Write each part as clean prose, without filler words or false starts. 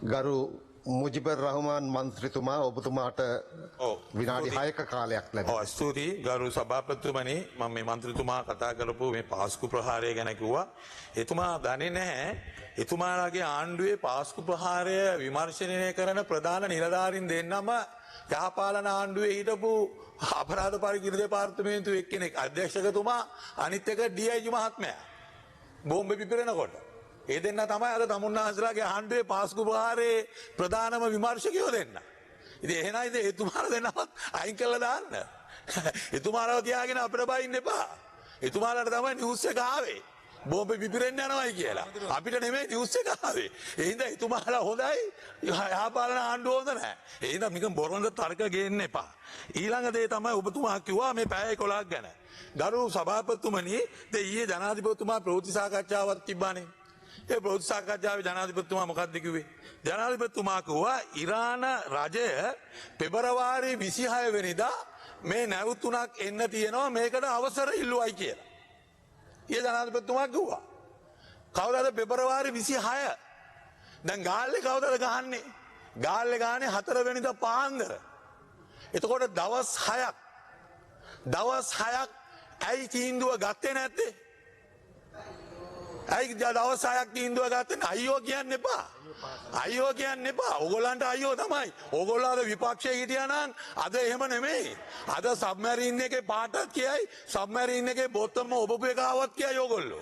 ගරු මුජිබර් රහමාන් මන්ත්‍රීතුමා, ඔබතුමාට විනාඩි 6ක කාලයක් ලැබෙනවා. ඔව්, ස්තුතියි ගරු සභාපතිතුමනි. මම මේ මන්ත්‍රීතුමා කතා කරපු මේ පාස්කු ප්‍රහාරය ගැන කිව්වා. එතුමා දන්නේ නැහැ එතුමාලාගේ ආණ්ඩුවේ පාස්කු ප්‍රහාරය විමර්ශනය කරන ප්‍රධාන නිලධාරීන් දෙන්නම යහපාලන ආණ්ඩුවේ හිටපු අපරාධ පරිකිරණ දෙපාර්තමේන්තුවේ එක්කෙනෙක් අධ්‍යක්ෂකතුමා, අනිත් එක ඩීඅයිජි මහත්මයා. බෝම්බ පිපිරෙනකොට. ඒ දෙන්න තමයි අද තමුන්නාන්සලාගේ ආණ්ඩුවේ පාස්කු ප්‍රහාරයේ ප්‍රධානම විමර්ශකයෝ දෙන්න. ඉතින් එහෙනම් ඉතින් එතුමාලා දෙන්නවත් අයින් කරලා දාන්න. එතුමාලාව තියාගෙන අපිට බයින්න එපා. එතුමාලාට තමයි නිවුස් එක ආවේ. බෝම්බ පිපිරෙන්න යනවයි කියලා. අපිට නෙමෙයි නිවුස් එක ආවේ. ඒ හින්දා එතුමාලා හොඳයි, යහපාලන ආණ්ඩුව හොඳ නෑ. ඒ හින්දා නිකන් බොරඳ තර්ක ගේන්න එපා. ඊළඟ දේ තමයි ඔබතුමා කිව්වා මේ පැය 11ක් ගැන. ගරු සභාපතිතුමනි, දැන් ඊයේ ජනාධිපතිතුමා ප්‍රවෘත්ති සාකච්ඡාවක් තිබ්බානේ. ඒ ප්‍රවෘත්ති සාකච්ඡාවේ ජනාධිපතිතුමා මොකක්ද කිව්වේ? ජනාධිපතිතුමා කිව්වා ඉරාන රජය පෙබරවාරි 26 වෙනිදා මේ නැව් තුනක් එන්න තියෙනවා, මේකට අවසර ඉල්ලුවයි කියලා. ඊයේ ජනාධිපතිතුමා කිව්වා. කවදාද? පෙබරවාරි 26. දැන් ගාල්ලේ කවදාද ගහන්නේ? ගාල්ලේ ගහන්නේ 4 වෙනිදා පාන්දර. එතකොට දවස් 6ක්, දවස් 6ක් ඇයි තීන්දුව ගත්තේ නැත්තේ? ඇයි දවස් 6ක් තීන්දුව ගත්තේ? අයියෝ කියන්න එපා. අයියෝ කියන්න එපා. ඕගොල්ලන්ට අයියෝ තමයි. ඕගොල්ලෝ අද විපක්ෂයේ හිටියා නම් අද එහෙම නෙමෙයි. අද සබ්මැරීන් එකේ පාටත් කියයි, සබ්මැරීන් එකේ බොත්තම ඔබපු එක ආවත් කියයි ඕගොල්ලෝ.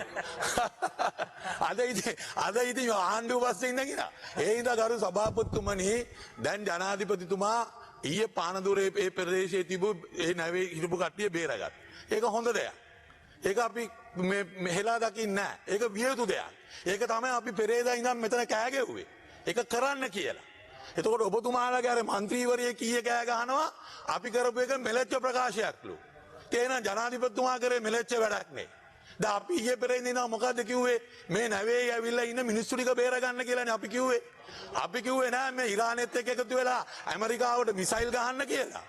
අද ඉතින් ආණ්ඩුව පස්සේ ඉඳගෙන. ඒ හින්දා ගරු සභාපතිතුමනි, දැන් ජනාධිපතිතුමා ඊයේ පානදුරේ ඒ ප්‍රදේශයේ තිබු ඒ නැවේ හිටපු කට්ටිය බේරගත්තා. ඒක හොඳ දෙයක්. ඒක අපි මේ හෙලා දකින්නේ නැහැ. ඒක විය යුතු දෙයක්. ඒක තමයි අපි පෙරේදා ඉඳන් මෙතන කෑ ගැහුවේ. ඒක කරන්න කියලා. එතකොට ඔබතුමාලාගේ අර මන්ත්‍රීවරිය කීය කෑ ගහනවා අපි කරපු එක මෙලෙච්ච ප්‍රකාශයක්ලු. තේන ජනාධිපතිතුමා කරේ මෙලෙච්ච වැඩක් නේ. දැන් අපි ඊයේ පෙරේදා ඉඳන් මොකද්ද කිව්වේ? මේ නැවේ ඇවිල්ලා ඉන්න මිනිස්සු ටික බේරගන්න කියලානේ අපි කිව්වේ. අපි කිව්වේ නෑ මේ ඉරානෙත් එක්ක එකතු වෙලා ඇමරිකාවට මිසයිල් ගහන්න කියලා.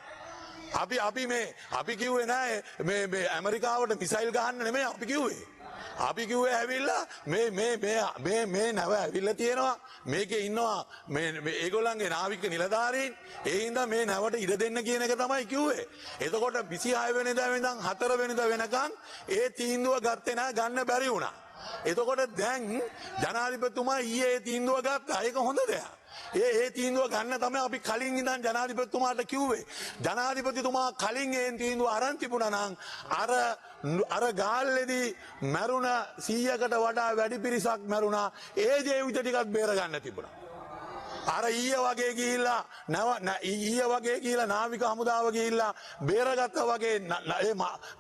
අපි අපි මේ අපි කිව්වේ නෑ මේ මේ ඇමරිකාවට මිසයිල් ගහන්න නෙමෙයි අපි කිව්වේ. අපි කිව්වේ ඇවිල්ලා මේ මේ මේ මේ මේ නැව ඇවිල්ලා තියෙනවා, මේකේ ඉන්නවා මේ මේ ඒගොල්ලන්ගේ නාවික නිලධාරීන්, ඒ හින්දා මේ නැවට ඉඩ දෙන්න කියන එක තමයි කිව්වේ. එතකොට 26 වෙනිදා ඉඳන් 4 වෙනිදා වෙනකන් ඒ තීන්දුව ගත්තේ නෑ, ගන්න බැරි වුණා. එතකොට දැන් ජනාධිපතිතුමා ඊයේ ඒ තීන්දුව ගත්තා. ඒක හොඳ දෙයක්. ඒ ඒ තීන්දුව ගන්න තමයි අපි කලින් ඉඳන් ජනාධිපතිතුමාට කිව්වේ. ජනාධිපතිතුමා කලින් ඒ තීන්දුව අරන් තිබුණා නම් අර අර ගාල්ලේදී මැරුණ 100කට වඩා වැඩි පිරිසක් මැරුණා. ඒ ජීවිත ටිකක් බේර ගන්න තිබුණා. අර ඊයේ වගේ ගිහිල්ලා නැව, ඊයේ වගේ ගිහිල්ලා නාවික හමුදාව ගිහිල්ලා බේරගත්තා වගේ ඒ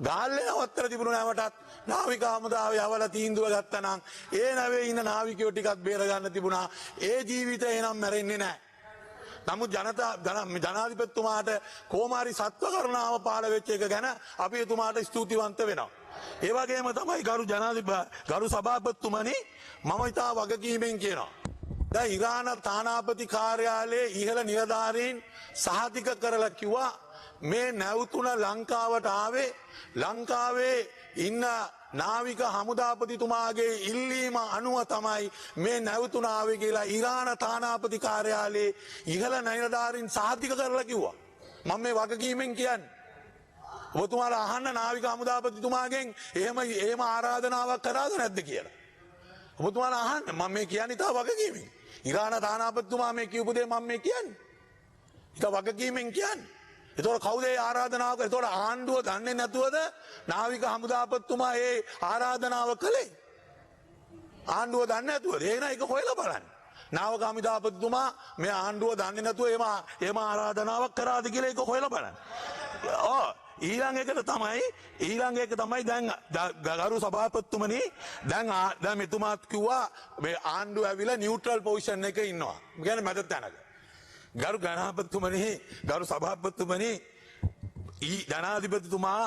ගාල්ලේ නවත්තලා තිබුණු නැවටත් නාවික හමුදාව යවලා තීන්දුව ගත්තා නම් ඒ නැවේ ඉන්න නාවිකයෝ ටිකක් බේර ගන්න තිබුණා. ඒ ජීවිතය එනම් මැරෙන්නේ නැහැ. නමුත් ජනාධිපතිතුමාට කොහොම හරි සත්ව කරුණාව පහළ වෙච්ච එක ගැන අපි එතුමාට ස්තුතිවන්ත වෙනවා. ඒ වගේම තමයි ගරු සභාපතිතුමනි, මම ඉතා වගකීමෙන් කියනවා. දැන් ඉරාන තානාපති කාර්යාලයේ ඉහළ නිලධාරීන් සහතික කරලා කිව්වා මේ නැව් තුන ලංකාවට ආවේ ලංකාවේ ඉන්න නාවික හමුදාපතිතුමාගේ ඉල්ලීම අනුව තමයි මේ නැව් තුන ආවේ කියලා ඉරාන තානාපති කාර්යාලයේ ඉහළ නිලධාරීන් සහතික කරලා කිව්වා. මම මේ වගකීමෙන් කියන්නේ. ඔබතුමාලා අහන්න නාවික හමුදාපතිතුමාගෙන් එහෙම එහෙම ආරාධනාවක් කරාද නැද්ද කියලා. ඔබතුමාලා අහන්න, මම මේ කියන්නේ ඉතා වගකීමෙන්. ඉරාන තානාපතිතුමා මේ කියපු දේ මම මේ කියන්නේ. ඉතා වගකීමෙන් කියන්නේ. එතකොට කවුද ඒ ආරාධනාව කරේ? එතකොට ආණ්ඩුව දන්නේ නැතුවද නාවික හමුදාපතිතුමා ඒ ආරාධනාව කළේ? ආණ්ඩුව දන්නේ නැතුවද? එහෙනම් ඒක හොයලා බලන්න. නාවික හමුදාපතිතුමා මේ ආණ්ඩුව දන්නේ නැතුව එහෙම එහෙම ආරාධනාවක් කරාද කියලා ඒක හොයලා බලන්න. ඔව්, ඊළඟ එක තමයි දැන් ගරු සභාපතිතුමනි, දැන් දැන් මෙතුමාත් කිව්වා මේ ආණ්ඩුව ඇවිල්ලා නියුට්‍රල් පොසිෂන් එකේ ඉන්නවා. ඒ කියන්නේ මැද තැනක. ගරු ජනාධිපතිතුමනි, ගරු සභාපතිතුමනි, ජනාධිපතිතුමා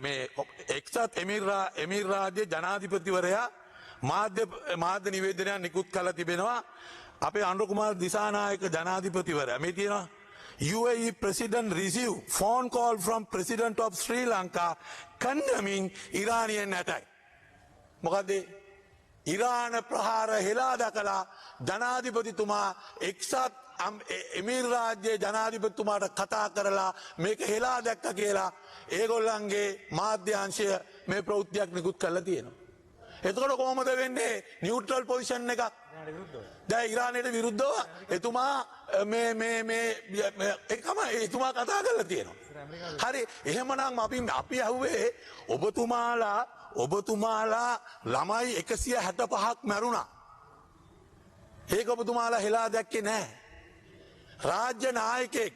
මේ එක්සත් එමීර් රාජ්‍ය ජනාධිපතිවරයා මාධ්‍ය මාධ්‍ය නිවේදනයක් නිකුත් කළා තිබෙනවා. අපේ අනුර කුමාර දිසානායක ජනාධිපතිවරයා මේ තියෙනවා, UAE president receive phone call from president of Sri Lanka condemning Iranian attack. මොකද්ද ඒ? ඉරාන ප්‍රහාර හෙලා දකලා ජනාධිපතිතුමා එක්සත් එමීර් රාජ්‍යයේ ජනාධිපතිතුමාට කතා කරලා මේක හෙලා දැක්ක කියලා ඒගොල්ලන්ගේ මාධ්‍යාංශය මේ ප්‍රවෘත්තියක් නිකුත් කරලා තියෙනවා. එතකොට කොහොමද වෙන්නේ නියුට්‍රල් පොසිෂන් එකක්? දැන් ඉරානයට විරුද්ධව එතුමා මේ මේ මේ එකම එතුමා කතා කරලා තියෙනවා. හරි, එහෙමනම් අපි ඇහුවේ ඔබතුමාලා ළමයි 165ක් මැරුණා. ඒක ඔබතුමාලා හෙලා දැක්කේ නෑ. රාජ්‍ය නායකයෙක්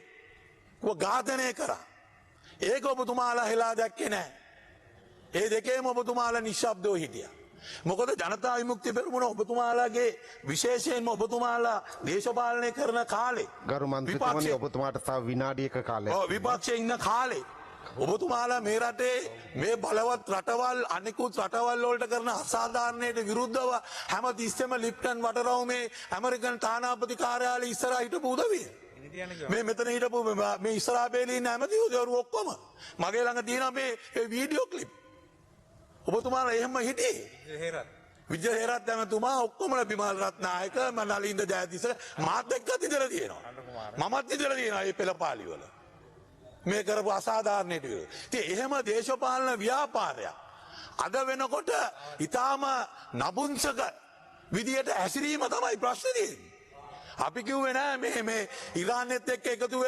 ඝාතනය කරා. ඒක ඔබතුමාලා හෙලා දැක්කේ නෑ. ඒ දෙකේම ඔබතුමාලා නිශ්ශබ්දව හිටියා. මොකද ජනතා විමුක්ති පෙරමුණ ඔබතුමාලාගේ විශේෂයෙන්ම ඔබතුමාලා දේශපාලනය කරන කාලේ, ගරු මන්ත්‍රීතුමනි, ඔබතුමාට තව විනාඩි 1 කාලයක්. ඔව්, විපක්ෂයේ ඉන්න කාලේ ඔබතුමාලා මේ රටේ මේ බලවත් රටවල් අනිකුත් රටවල් වලට කරන අසාධාරණයට විරුද්ධව හැම තිස්සෙම ලිප්ටන් වටරවුමේ ඇමරිකන් තානාපති කාර්යාලය ඉස්සරහා හිටපු උදවිය. මේ මෙතන හිටපු මේ ඉස්සරහා බේලේ ඉන්න ඇමතිවරු ඔක්කොම මගේ ළඟ තියෙනවා මේ වීඩියෝ ක්ලිප්. ඔබතුමාලා එහෙම හිටියේ. විජය හේරත් ඇමතුමා ඔක්කොම බිමල් රත්නායක, නලින්ද ජයතිස්ස මාත් එක්කත් ඉඳලා තියෙනවා. මමත් ඉඳලා තියෙනවා මේ පෙළපාලි වල. මේ කරපු අසාධාරණයට විරුද්ධව. ඉතින් එහෙම දේශපාලන ව්‍යාපාරයක් අද වෙනකොට ඊටාම නපුංසක විදියට හැසිරීම තමයි ප්‍රශ්නේ තියෙන්නේ. අපි කිව්වේ නෑ මේ මේ ඉරානෙත් එක්ක එකතු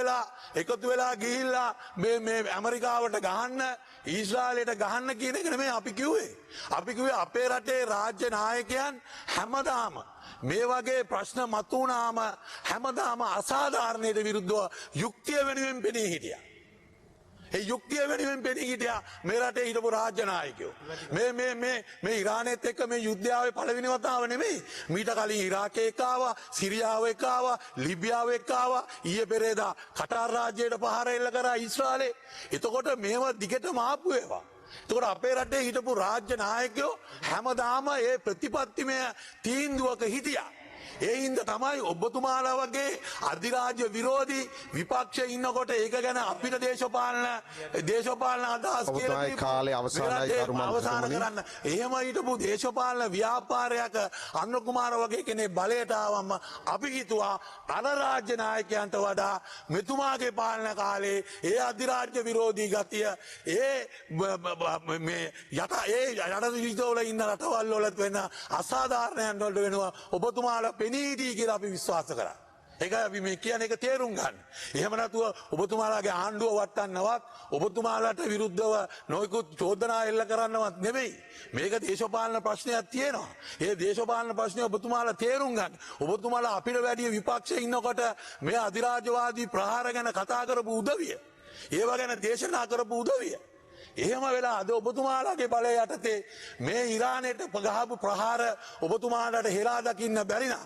වෙලා ගිහිල්ලා මේ මේ ඇමරිකාවට ගහන්න, ඊශ්‍රායලයට ගහන්න කියන එක නෙමෙයි අපි කිව්වේ. අපි කිව්වේ අපේ රටේ රාජ්‍ය නායකයන් හැමදාම මේ වගේ ප්‍රශ්න මතුවනාම හැමදාම අසාධාරණයට විරුද්ධව යුක්තිය වෙනුවෙන් පෙනී හිටියා. ඒ යුක්තිය වෙනුවෙන් පෙනී හිටියා මේ රටේ හිටපු රාජ්‍ය නායකයෝ. මේ මේ මේ මේ ඉරානෙත් එක්ක මේ යුද්ධය ආවේ පළවෙනි වතාව නෙමෙයි. මීට කලින් ඉරාකේ එක්ක ආවා, සිරියාව එක්ක ආවා, ලිබියාව එක්ක ආවා, ඊයේ පෙරේදා කටාර් රාජ්‍යයට පහර එල්ල කරා ඊශ්‍රායලේ. එතකොට මේව දිගටම ආපු ඒවා. එතකොට අපේ රටේ හිටපු රාජ්‍ය නායකයෝ හැමදාම ඒ ප්‍රතිපත්තිමය තීන්දුවක හිටියා. ඒ හින්දා තමයි ඔබතුමාලා වගේ අධිරාජ්‍ය විරෝධී විපක්ෂ ඉන්නකොට ඒක ගැන අපිට දේශපාලන අදහස් කියලා කාලේ අවසానයි කරුමන් අවසాన කරන්න. එහෙම හිටපු දේශපාලන ව්‍යාපාරයක අනුර කුමාර වගේ කෙනෙක් බලයට ආවම අපි හිතුවා අර රාජ්‍ය නායකයන්ට වඩා මෙතුමාගේ පාලන කාලේ ඒ අධිරාජ්‍ය විරෝධී ගතිය ඒ මේ යට ඒ යට ඉන්න රටවල් වලත් වෙන අසාධාරණයන් වලට වෙනවා ඔබතුමාලා පෙනී කියලා අපි විශ්වාස කරා. ඒකයි අපි මේ කියන එක තේරුම් ගන්න. එහෙම නැතුව ඔබතුමාලාගේ ආණ්ඩුව වටන්නවත් ඔබතුමාලාට විරුද්ධව නොයෙකුත් චෝදනා එල්ල කරන්නවත් නෙමෙයි. මේක දේශපාලන ප්‍රශ්නයක් තියෙනවා. ඒ දේශපාලන ප්‍රශ්නය ඔබතුමාලා තේරුම් ගන්න. ඔබතුමාලා අපිට වැඩිය විපක්ෂයේ ඉන්නකොට මේ අධිරාජ්‍යවාදී ප්‍රහාර ගැන කතා කරපු උදවිය, ඒව ගැන දේශනා කරපු උදවිය, එහෙම වෙලා අද ඔබතුමාලාගේ බලය යටතේ මේ ඉරානයට ගහපු ප්‍රහාර ඔබතුමාලාට හෙලා දකින්න බැරි නම්,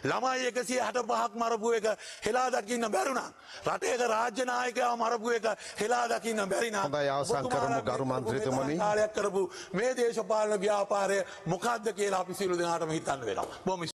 ළමයි 165ක් මරපු එක හෙලා දකින්න බැරි නම්, රටේක රාජ්‍ය නායකයව මරපු එක හෙලා දකින්න බැරි නම්, හොඳයි අවසන් කරමු ගරු මන්ත්‍රීතුමනි. කාලයක් කරපු මේ දේශපාලන ව්‍යාපාරය මොකද්ද කියලා අපි සියලු දෙනාටම හිතන්න වෙනවා. බොහොම